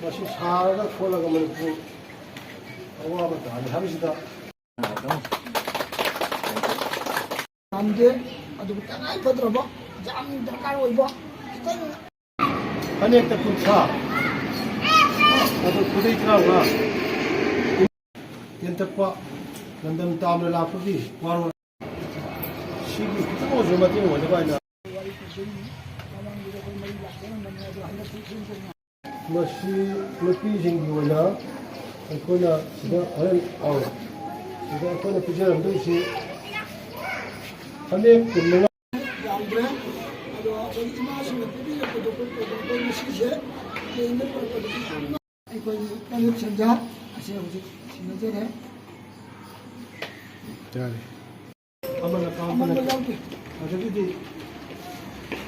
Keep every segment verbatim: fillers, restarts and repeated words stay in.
ꯃꯁꯤ ꯁꯥꯔꯒ ꯈꯣꯠꯂꯒ ꯃꯅꯤꯄꯨꯔ ꯑꯋꯥꯕ ꯇꯥꯔꯦ ꯍꯥꯏꯕꯁꯤꯗ ꯉꯝꯗꯦ꯫ ꯑꯗꯨꯕꯨ ꯇꯉꯥꯏ ꯐꯗ꯭ꯔꯕ, ꯌꯥꯝ ꯗꯔꯀꯥꯔ ꯑꯣꯏꯕ ꯈꯤꯇꯪ ꯐꯅꯦꯛꯇ ꯀꯨꯟꯊ꯭ꯔꯥ, ꯑꯗꯨ ꯈꯨꯗꯩ ꯇꯔꯥꯃꯉꯥ, ꯇꯦꯟꯇꯛꯄ, ꯂꯝꯗꯝ ꯇꯥꯝꯅ ꯂꯥꯛꯄꯒꯤ ꯋꯥꯔꯣꯜ, ꯁꯤꯒꯤ ꯈꯤꯇꯪ ꯑꯣꯏꯔꯁꯨ ꯃꯇꯦꯡ ꯑꯣꯏꯅꯕ ꯍꯥꯏꯅ꯫ ꯃꯁꯤ ꯅꯨꯄꯤꯁꯤꯡꯒꯤ ꯑꯣꯏꯅ ꯑꯩꯈꯣꯏꯅ ꯁꯤꯗ ꯍꯣꯔꯦꯟ, ꯑꯧ, ꯁꯤꯗ ꯑꯩꯈꯣꯏꯅ ꯄꯤꯖꯔꯝꯗꯣꯏꯁꯤ ꯐꯅꯦꯛ ꯀꯨꯟꯃꯉꯥ꯫ ꯌꯥꯝꯗ꯭ꯔꯦ꯫ ꯑꯗꯣ ꯑꯩꯈꯣꯏ ꯏꯃꯥꯁꯤꯡꯅ ꯄꯤꯕꯤꯔꯛꯄꯗꯣ ꯑꯩꯈꯣꯏ ꯉꯁꯤꯁꯦ ꯇꯦꯟꯗ ꯄꯨꯔꯛꯄꯗꯗꯤ ꯌꯥꯝꯅ ꯑꯩꯈꯣꯏꯒꯤ ꯀꯥꯡꯂꯨꯞ ꯁꯦꯟꯖꯥ ꯑꯁꯤ ꯍꯧꯖꯤꯛ ꯁꯤꯟꯅꯖꯔꯦ꯫ ꯌꯥꯔꯦ꯫ ꯑꯃꯅ ꯀꯥꯡ ꯑꯃꯅ ꯌꯥꯎꯗꯦ꯫ ꯑꯗꯒꯤꯗꯤ,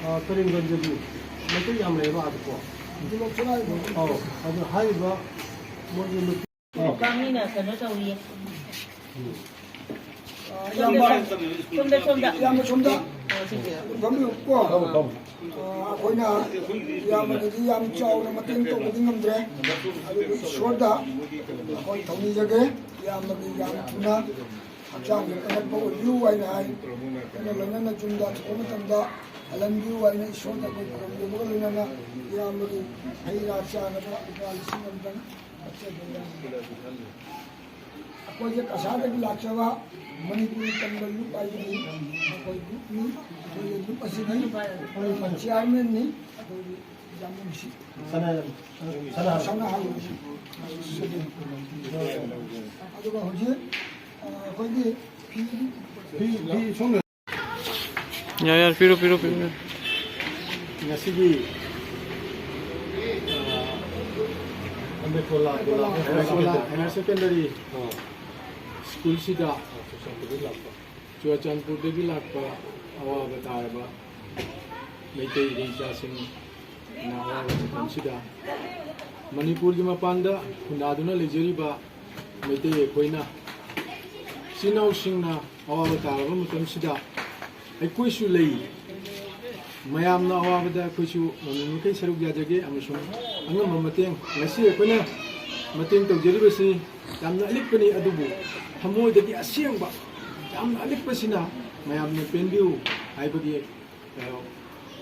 ꯑ, ꯀꯔꯤꯡꯒꯟꯗꯗꯤ ꯃꯩꯇꯩ ꯌꯥꯝ ꯂꯩꯌꯦꯕ ꯑꯥꯗꯀꯣ꯫ ꯑꯗꯨ ꯂꯧꯊꯣꯔꯛꯑꯒ ꯑꯧ, ꯑꯗꯨ ꯍꯥꯏꯔꯤꯕ ꯃꯣꯏꯒꯤ ꯅꯨꯄꯤ ꯅꯨꯄꯥ ꯃꯤꯅ ꯀꯩꯅꯣ ꯇꯧꯔꯤꯌꯦ꯫ ꯏꯌꯥꯝꯕ, ꯁꯣꯝꯗ, ꯁꯣꯝꯗ꯫ ꯏꯌꯥꯝꯕ ꯁꯣꯝꯗ ꯑꯣ, ꯁꯤꯁꯦ꯫ ꯑꯗꯨꯝ ꯐꯝꯕꯤꯌꯨꯀꯣ꯫ ꯐꯝꯃꯨ, ꯐꯝꯃꯨ꯫ ꯑ, ꯑꯩꯈꯣꯏꯅ ꯏꯌꯥꯝꯕꯗꯗꯤ ꯌꯥꯝ ꯆꯥꯎꯅ ꯃꯇꯦꯡ ꯇꯧꯕꯗꯤ ꯉꯝꯗ꯭ꯔꯦ꯫ ꯑꯗꯨꯕꯨ ꯏꯁꯣꯔꯗ ꯑꯩꯈꯣꯏ ꯊꯧꯅꯤꯖꯒꯦ꯫ ꯏꯌꯥꯝꯕꯒꯤ ꯌꯥꯝ ꯊꯨꯅ ꯍꯛꯆꯥꯡꯒꯤ ꯀꯟꯈꯠꯄ ꯑꯣꯏꯕꯤꯌꯨ ꯍꯥꯏꯅ ꯍꯥꯏ꯫ ꯑꯩꯅ ꯂꯣꯏꯅꯅ ꯌꯨꯝꯗ ꯊꯣꯛꯄ ꯃꯇꯝꯗ ꯍꯜꯍꯟꯕꯤꯌꯨ ꯍꯥꯏꯅ ꯏꯁꯣꯔꯗ ꯑꯩꯈꯣꯏ ꯈꯨꯔꯨꯝꯖꯕꯒ ꯂꯣꯏꯅꯅ ꯏꯌꯥꯝꯕꯒꯤ ꯍꯩ ꯔꯥ ꯆꯥꯅꯕ ꯂꯨꯄꯥ ꯂꯤꯁꯤꯡ ꯑꯃꯇꯪ ꯀꯠꯆꯒꯦ꯫ ꯑꯩꯈꯣꯏꯁꯦ ꯀꯁꯥꯔꯗꯒꯤ ꯂꯥꯛꯆꯕ ꯃꯅꯤꯄꯨꯔꯤ ꯇꯝꯕ ꯂꯨꯞ ꯍꯥꯏꯕꯗꯤ ꯑꯩꯈꯣꯏ ꯂꯨꯞꯅꯤ꯫ ꯑꯩꯈꯣꯏꯒꯤ ꯂꯨꯞ ꯑꯁꯤꯒꯤ ꯑꯩꯈꯣꯏ ꯆꯤꯌꯥꯔꯃꯦꯟꯅꯤ꯫ ꯑꯩꯈꯣꯏꯒꯤ ꯌꯥꯝꯕꯨꯡꯁꯤ ꯁꯅꯥ-, ꯁꯅꯥ-, ꯁꯅꯥꯍꯜꯂꯨ꯫ ꯑꯗꯨꯒ ꯍꯧꯖꯤꯛ, ꯑ, ꯑꯩꯈꯣꯏꯒꯤ ꯐꯤ, ꯐꯤ, ꯐꯤ ꯁꯣꯝꯅ ꯌꯥꯔꯦ, ꯌꯥꯔꯦ, ꯄꯤꯔꯣ, ꯄꯤꯔꯣ, ꯄꯤꯔꯣ꯫ ꯉꯁꯤꯒꯤ, ꯑ, ꯑꯝꯕꯦꯗꯀꯔ ꯍꯥꯌꯔ ꯁꯦꯀꯦꯟꯗꯔꯤ ꯁ꯭ꯀꯨꯜꯁꯤꯗ ꯆꯨꯔꯆꯥꯟꯄꯨꯔꯗꯒꯤ ꯂꯥꯛꯄ ꯑꯋꯥꯕ ꯇꯥꯔꯕ ꯃꯩꯇꯩ ꯏꯆꯥꯁꯤꯡꯅ ꯑꯋꯥꯕ ꯃꯇꯝꯁꯤꯗ ꯃꯅꯤꯄꯨꯔꯒꯤ ꯃꯄꯥꯟꯗ ꯈꯨꯟꯗꯥꯗꯨꯅ ꯂꯩꯖꯔꯤꯕ ꯃꯩꯇꯩ ꯑꯩꯈꯣꯏꯅ ꯏꯆꯤꯟ ꯏꯅꯥꯎꯁꯤꯡꯅ ꯑꯋꯥꯕ ꯇꯥꯔꯕ ꯃꯇꯝꯁꯤꯗ ꯑꯩꯈꯣꯏꯁꯨ ꯂꯩ꯫ ꯃꯌꯥꯝꯅ ꯑꯋꯥꯕꯗ ꯑꯩꯈꯣꯏꯁꯨ ꯉꯝꯃꯤ ꯃꯈꯩ ꯁꯔꯨꯛ ꯌꯥꯖꯒꯦ ꯑꯃꯁꯨꯡ ꯑꯉꯝꯕ ꯃꯇꯦꯡ, ꯉꯁꯤ ꯑꯩꯈꯣꯏꯅ ꯃꯇꯦꯡ ꯇꯧꯖꯔꯤꯕꯁꯤ ꯌꯥꯝꯅ ꯑꯂꯤꯛꯄꯅꯤ, ꯑꯗꯨꯕꯨ ꯊꯃꯣꯏꯗꯒꯤ ꯑꯁꯦꯡꯕ ꯌꯥꯝꯅ ꯑꯂꯤꯛꯄꯁꯤꯅ ꯃꯌꯥꯝꯅ ꯄꯦꯟꯕꯤꯌꯨ ꯍꯥꯏꯕꯒꯤ, ꯑ,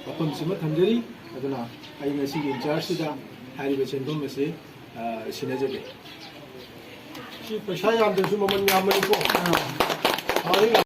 ꯋꯥꯐꯝꯁꯤꯃ ꯊꯝꯖꯔꯤ꯫ ꯑꯗꯨꯅ ꯑꯩ ꯉꯁꯤꯒꯤ ꯏꯟꯆꯥꯔꯖꯁꯤꯗ ꯍꯥꯏꯔꯤꯕ ꯁꯦꯟꯐꯝ ꯑꯁꯤ, ꯑ, ꯁꯤꯟꯅꯖꯒꯦ꯫ ꯁꯤ ꯄꯩꯁꯥ ꯌꯥꯝꯗ꯭ꯔꯁꯨ ꯃꯃꯜ ꯌꯥꯝꯕꯅꯤꯀꯣ꯫ ꯐꯔꯦ꯫